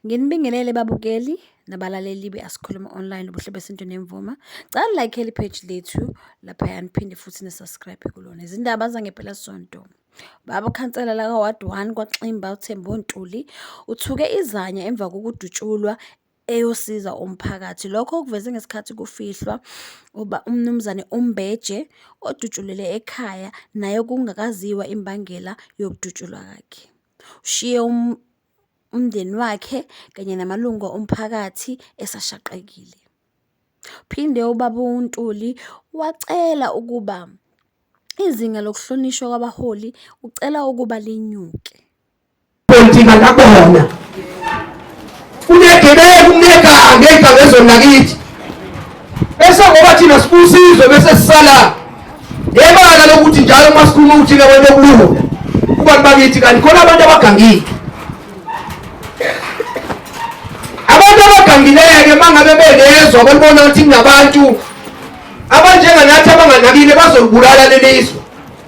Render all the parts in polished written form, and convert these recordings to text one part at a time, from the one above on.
Nginibingelele babukeli nabalaleli be-Asikhulume Online, ubuhle besintu nemvuma. Cela like page lethu laphaya niphinde futhi ni-subscribe kulona. Izindaba zangempelasonto. Baba ukhansela laka-Ward 1 kwaXimba uThembo Ntuli uthuke izanya emva kokudutshulwa eyosiza umphakathi. Lokho okuveze ngesikhathi kufihlwa uba uMnumzane uMbeje odutshulelwe ekhaya naye kungakaziwa imbangela yokudutshulwa kwakhe. Ushiye umndeni wakhe kanye namalungu omphakathi esashaqekile. Phinde ubaba uNtuli wacela ukuba izinga lokuhlonishwa kwabaholi ucela ukuba linyuke. Politika ngakubona. Kunegebengu kunegange igama ezweni lakithi. Bese ngoba thina sibusizwe bese sisala ngebala lokuthi njalo uma sikhuluma ukuthi abantu okulula kubantu bakithi kanti khona abantu abagangile. Abantu abagangileke uma ngabe benezwa balibona ukuthi kunabantu abanjenganathi abanganakile bazolibulala lelizwe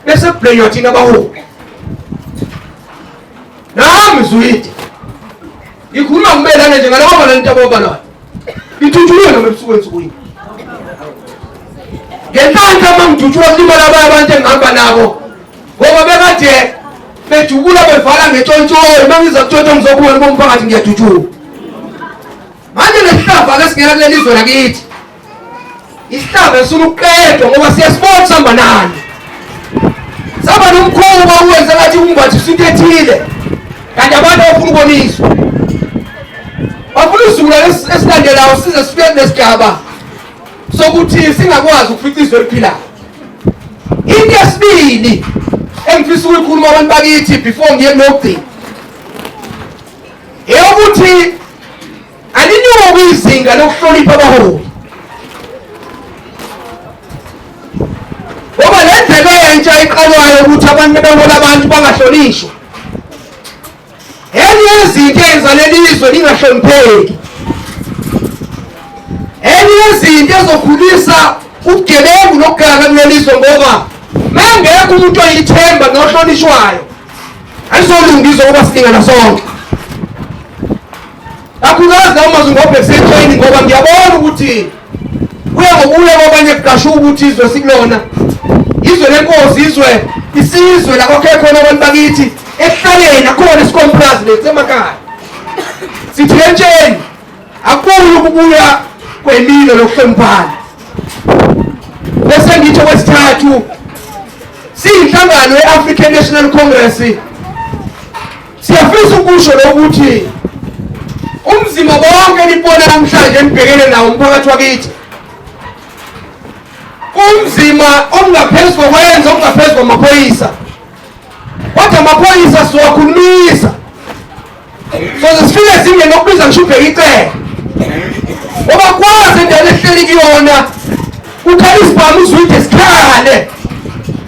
bese kublenywa thina abaholi. Nami Zwide ngikhuluma ngibelane nje ngalabo balento ababalwayo ngidutshulwe noma ebusuku ensukwini ngenhlanhla uma ngidutshulwa kulimala abanye abantu engihamba nabo ngoba bekade bejubula bevala ngetshontsholo uma ngiza kutshontsho ngizobuka bomphakathi ngiyadutshulwa. Manje lesihlava ke singena kuleli zwe lakithi isihlava esifuna ukuqedwa ngoba siyasibona sihamba nani saba nomkhuba uwenze ngathi umbathisa into ethile kanti abantu abafuna ukuboniswa bafuna isizukulwane esilandelayo size sifike kulesigaba sokuthi singakwazi ukufica izwe eliphilayo. Into yesibili engifisa ukuyikhuluma abantu bakithi before ngiye kulokugcina eyokuthi alinyuki izinga lokuhlonipha abaholi ngoba le ndlela entsha iqalwayo ukuthi abantu behola abantu bangahlonishwa enye yezinto eyenza leli zwe lingahlonipheki enye yezinto ezokhulisa ubugebengu nokuganga kuleli zwe ngoba mengekho umuntu oyithemba nohlonishwayo alizolunga izwe ngoba silingana sonke kakhulukazi lawo mazwi ngobhekise entsheni ngoba ngiyabona ukuthi kuya ngokuya kwabanye kuqashuka ukuthi izwe sikulona izwe lenkosi izwe isizwe la kwakhe khona abantu bakithi ekuhlaleni akhona isikomplazi lethu emakhaya sithi entsheni akubuye ukubuya kwemilo lokuhloniphana bese ngitho kwesithathu siyinhlangano ye-African National Congress siyafisa ukusho lokuthi umzimba bonke nibona namhlanje nibhekene nawo umphakathi wakithi umzima okungaphezu kokwenza okungaphezu kwamaphoyisa kodwa amaphoyisa siwakhulumisa soze sifike ezingeni lokubiza ngisho ubheka icele ngoba kwazi endaweni ehleli kuyona kukhala isibhamu uzwide sikhale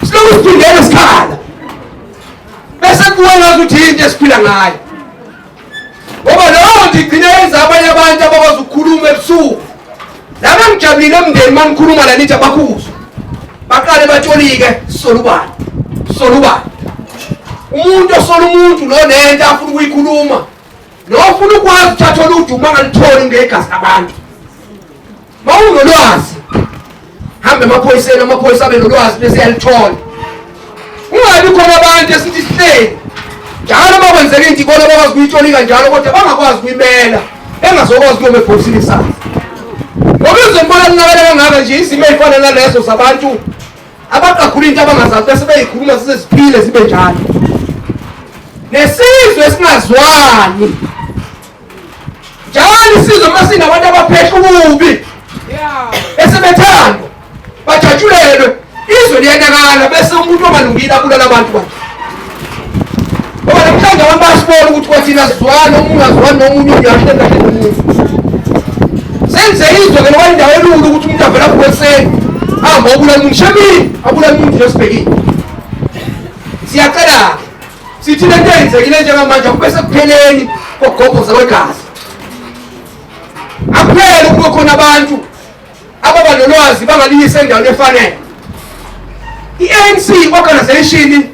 silokhu siphindele sikhala bese kuwe ngazi ukuthi yinto esiphila ngayo ngoba leyo nto igcine yenza abanye abantu abakwazi ukukhuluma ebusuku laba ngijabulile emndeni uma ngikhuluma la nithi abakhuzwa baqale batolike solubani solubani umuntu osola umuntu lo nento afuna ukuyikhuluma nofuna ukwazi ukuthatha olude uma ngalitholi ngegazi labantu Mawunolwazi hambe emaphoyiseni, amaphoyisa abe nolwazi bese yalithola. Ungabi khona abantu esithi sihleli njalo uma kwenzeka into ikona bakwazi ukuyitolika njalo kodwa bangakwazi ukuyimela engazokwazi ukuyoba ebhokisini kusasa. Ngoba izwe ngibona linakele kangaka nje izimo ey'fana nalezo zabantu abaqagula into abangazazi bese beyikhuluma zize ziphile zibe njalo. Nesizwe esingazwani njalo isizwe uma sinabantu abaphehla ububi esebethandwa bajatshulelwe izwe liyanakala bese umuntu ongalungile abulala abantu bakhe ngoba namhlanje abantu bayasibona ukuthi kwathina sizwana omunye ungazwani nomunye uyahle kahle nomunye senze izwe ke ngoba indawo elula ukuthi umuntu avele avuke ekuseni ahambe obulala umuntu shemini abulala umuntu nje sibhekile siyacela-ke Sithi lento eyenzekile njengamanje akube sekupheleni kokugobhoza kwegazi. Akuphele kube khona abantu ababa nolwazi bangaliyisa endaweni efanele. I-ANC organization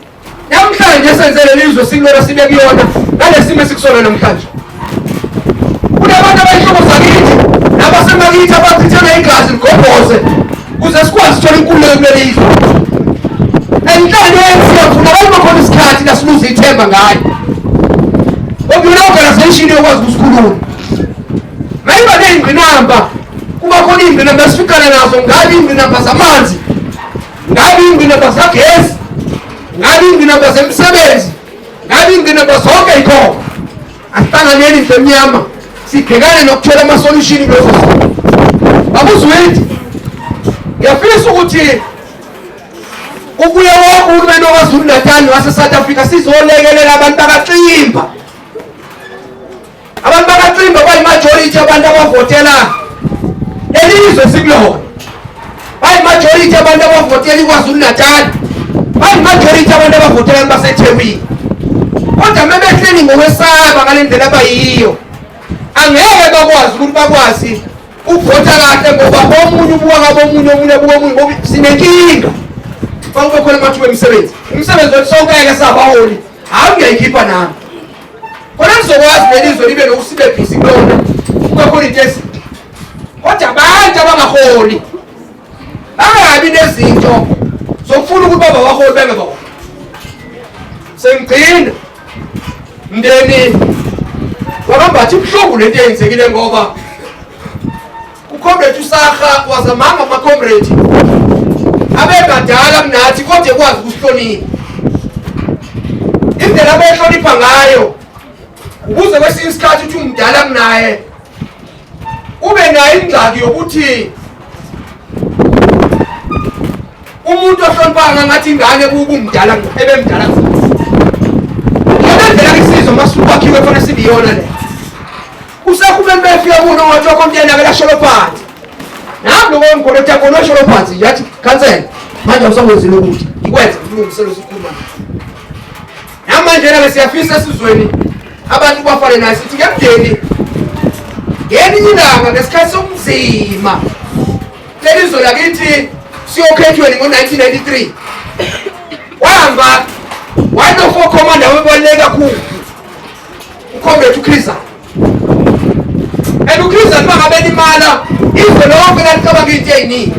namhlanje senze leli zwe sikulona sibe kuyona ngalesimo esikusona namhlanje. sikhululeke kuleli zwe. Enhlalo yesiyafuna abantu bakhona isikhathi la siluze ithemba ngayo. Okuyona organization yokwazi ukusikhulula. Mayiba ney'ngqinamba, kuba khona iy'ngqinamba esifikana nazo, ngabe iy'ngqinamba zamanzi, ngabe iy'ngqinamba zagesi, ngabe iy'ngqinamba zemisebenzi, ngabe iy'ngqinamba zonke yikhona. Asihlanganeni ndlu emnyama sibhekane nokuthola ama-solution kulezo zinto. Babuzwidi, ngiyafisa ukuthi ubuye wonke uhulumeni waKwaZulu Natal wase-South Africa sizolekelela abantu bakaXimba. Abantu bakaXimba bayimajority abantu abavotela lelizwe sikulona. Bayimajority abantu abavotela iKwaZulu Natal. Bayimajority abantu abavotela abantu baseThekwini. Kodwa uma behleli ngokwesaba ngale ndlela abayiyo, angeke bakwazi ukuthi bakwazi ukuvota kahle ngoba omunye ubuka ngabo omunye omunye abuka omunye ngoba sinenkinga. Kwakube khona amathuba emisebenzi. Umsebenzi wethu sonke-ke sabaholi, hhayi ngiyayikhipha nami. Khona nizokwazi leli zwe libe nokusibe busy kulona. Kube khona into ezinto. Kodwa abantu abangaholi bangabi nezinto zokufuna ukuthi baba baholi bengebona. Sengigcina mndeni wakambathi ibuhlungu lento eyenzekile ngoba uComrade uSarha wazamanga ama-comrade abebadala kunathi kodwa ekwazi ukusihlonipha indlela abehlonipha ngayo ukuze kwesinye isikhathi uthi umdala kunaye ube nayo ingxaki yokuthi umuntu ohloniphanga ngathi ingane kubumdala ebemdala yona ndlela isizwe masukwakhiwe fanele sibiyona le Usekhuleni befika kuno wathi wakontena ke lasholo phansi. Nami lokho ngikhona ethi akona sholo phansi nje athi khansela manje awusakwenzile ukuthi ngikwenze ngilungisele usukhuluma. Namanje ke siyafisa esizweni abantu bafane naye sithi ke mndeni ngelinye ilanga ngesikhathi sokunzima leli zwe lakithi siyokhethweni ngo-1993 wahamba wayeno-four commander webaluleke kakhulu uComrade uChris And uChris uma ngabe limala izwe lonke lalicabanga into eziningi.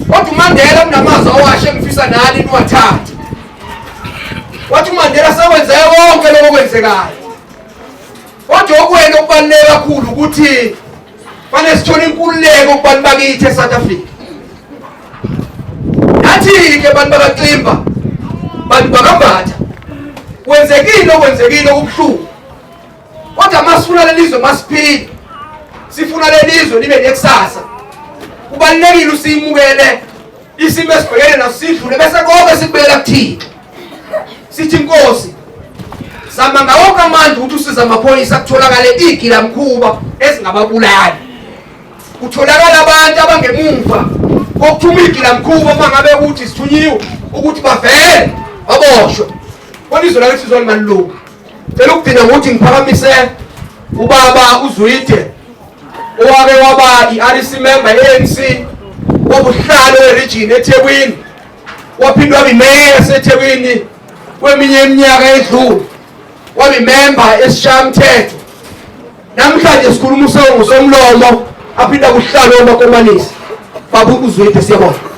Kodwa uMandela kunamazwi awasho engifisa nani niwathathe. Wathi uMandela sewenze konke lokho okwenzekayo. Kodwa okwena okubaluleke kakhulu ukuthi fanele sithole inkululeko kubantu bakithi eSouth Africa. Nathi-ke bantu bakaXimba, bantu bakaMbatha, kwenzekile okwenzekile okubuhlungu. Kodwa masifuna leli zwe masiphile, sifuna leli zwe libe nekusasa. Kubalulekile usiyimukele isimo esibhekene naso sidlule bese konke sikubekela kuThixo. Sithi Nkosi, zama ngawonke amandla ukuthi usize amaphoyisa kutholakale igilamkhuba ezingababulali. Kutholakala abantu abangemumva kokuthuma igilamkhuba uma ngabe ukuthi sithunyiwe ukuthi bavele baboshwe. Kodwa izwe lakithi izwe limalunga. Cela ukugcina ngokuthi ngiphakamise ubaba uZwide owake waba i-RC member ye-ANC wabuhlalo we-region eThekwini waphinde waba imeya yaseThekwini kweminye iminyaka edlule waba imemba esishayamthetho namhlanje sikhuluma usongo somlomo aphinde kuhlalo wamakomanisi baba uZwide siyabonga.